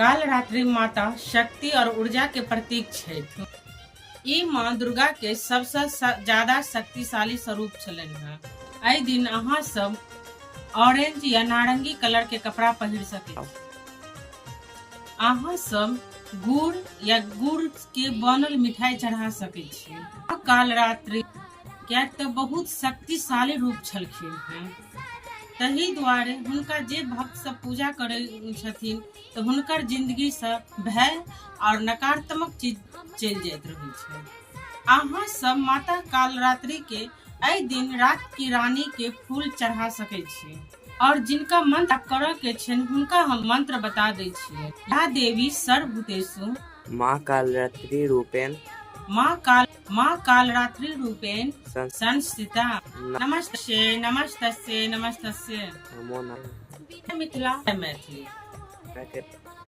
कालरात्रि माता शक्ति और ऊर्जा के प्रतीक छथि। ई माँ दुर्गा के सबसँ ज्यादा शक्तिशाली स्वरूप छलनि हेँ। एहि दिन अहाँ सब ऑरेंज या नारंगी कलर के कपड़ा पहिर सकै छी। अहाँ सब गुड़ या गुड़ के बनल मिठाई चढ़ा सकै छी। कालरात्रि किएक तऽ बहुत शक्तिशाली रूप छलखिन हेँ, तहि दुआरे हुनका जे भक्त सब पूजा करै छथिन तऽ हुनकर जिंदगीसँ भय आओर नकारात्मक चीज चलि जाइत रहै छै। अहाँ सब माता कालरात्रि के एहि दिन रात की रानी के फूल चढ़ा सकै छी और जिनका मंत्र करऽ के छनि हुनका हम मंत्र बता दै छियै। या देवी सर्वभूतेषु माँ कालरात्रि रूपेण माँ काल माँ कालरात्रि रूपेण संस्थिता नमस्तस्यै नमस्तस्यै नमस्तस्यै। नमो नमः। मिथिला, जय मैथिली। मैथिली।